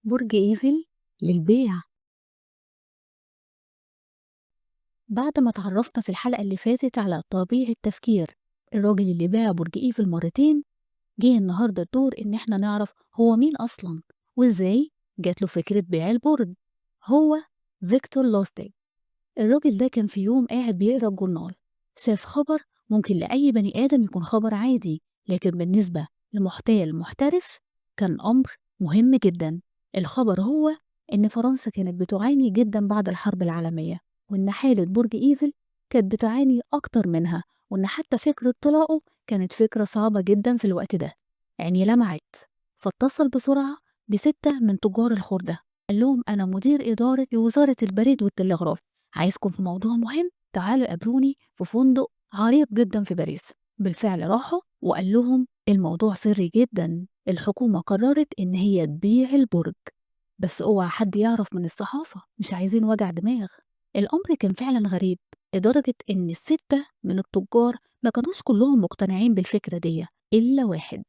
برج إيفل للبيع. بعد ما تعرفنا في الحلقة اللي فاتت على طبيعة تفكير الراجل اللي باع برج إيفل مرتين، جه النهاردة الدور إن إحنا نعرف هو مين أصلاً وإزاي جات له فكرة بيع البرج. هو فيكتور لوستيج. الراجل ده كان في يوم قاعد بيقرأ الجورنال، شاف خبر ممكن لأي بني آدم يكون خبر عادي، لكن بالنسبة لمحتال محترف كان أمر مهم جداً. الخبر هو إن فرنسا كانت بتعاني جداً بعد الحرب العالمية، وإن حالة برج إيفل كانت بتعاني أكتر منها، وإن حتى فكرة طلاقه كانت فكرة صعبة جداً في الوقت ده. عيني لمعت، فاتصل بسرعة ب6 من تجار الخردة، قال لهم أنا مدير إدارة وزارة البريد والتلغراف، عايزكم في موضوع مهم، تعالوا قابلوني في فندق عريق جداً في باريس. بالفعل راحوا وقال لهم الموضوع سري جداً، الحكومة قررت إن هي تبيع البرج، بس اوعى حد يعرف من الصحافة، مش عايزين وجع دماغ. الأمر كان فعلاً غريب لدرجة إن ال6 من التجار ما كانوش كلهم مقتنعين بالفكرة دي إلا واحد.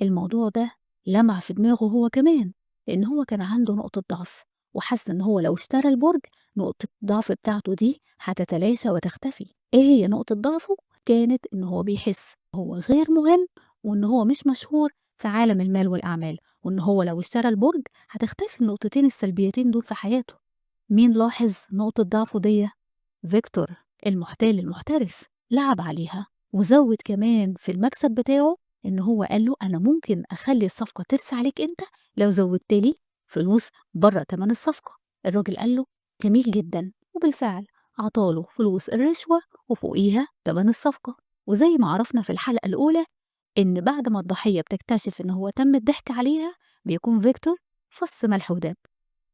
الموضوع ده لمع في دماغه هو كمان، لأن هو كان عنده نقطة ضعف، وحس إن هو لو اشترى البرج نقطة الضعف بتاعته دي هتتلاشى وتختفي. إيه هي نقطة ضعفه؟ كانت إن هو بيحس هو غير مهم، وإن هو مش مشهور في عالم المال والأعمال، وإن هو لو اشترى البرج هتختفي النقطتين السلبيتين دول في حياته. مين لاحظ نقطة ضعفه دي؟ فيكتور المحتال المحترف لعب عليها، وزود كمان في المكسب بتاعه إن هو قال له أنا ممكن أخلي الصفقة ترسى عليك أنت لو زودت لي فلوس بره تمن الصفقة. الراجل قال له جميل جدا، وبالفعل عطاله فلوس الرشوة وفوقيها تمن الصفقة. وزي ما عرفنا في الحلقة الأولى إن بعد ما الضحية بتكتشف إن هو تم الضحك عليها بيكون فيكتور فص ملح وداب.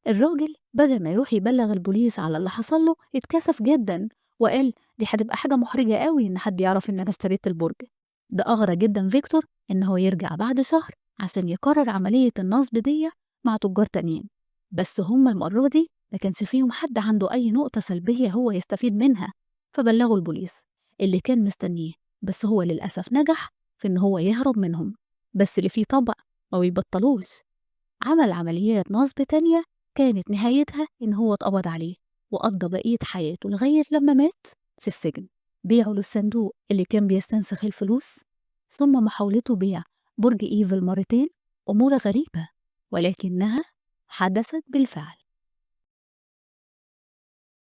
الراجل بدل ما يروح يبلغ البوليس على اللي حصل له اتكسف جدا وقال دي هتبقى حاجة محرجة قوي إن حد يعرف إن أنا اشتريت البرج. ده أغرى جدا فيكتور إن هو يرجع بعد شهر عشان يكرر عملية النصب دي مع تجار تانيين، بس هم المرة دي ما كانش فيهم حد عنده أي نقطة سلبية هو يستفيد منها، فبلغوا البوليس اللي كان مستنيه، بس هو للأسف نجح في إن هو يهرب منهم. بس اللي فيه طبع ما بيبطلوش، عمل عمليات نصب تانية كانت نهايتها إن هو اتقبض عليه وقضى بقية حياته لغاية لما مات في السجن. بيعه للصندوق اللي كان بيستنسخ الفلوس، ثم محاولته بيع برج إيفل مرتين، أمور غريبة ولكنها حدثت بالفعل.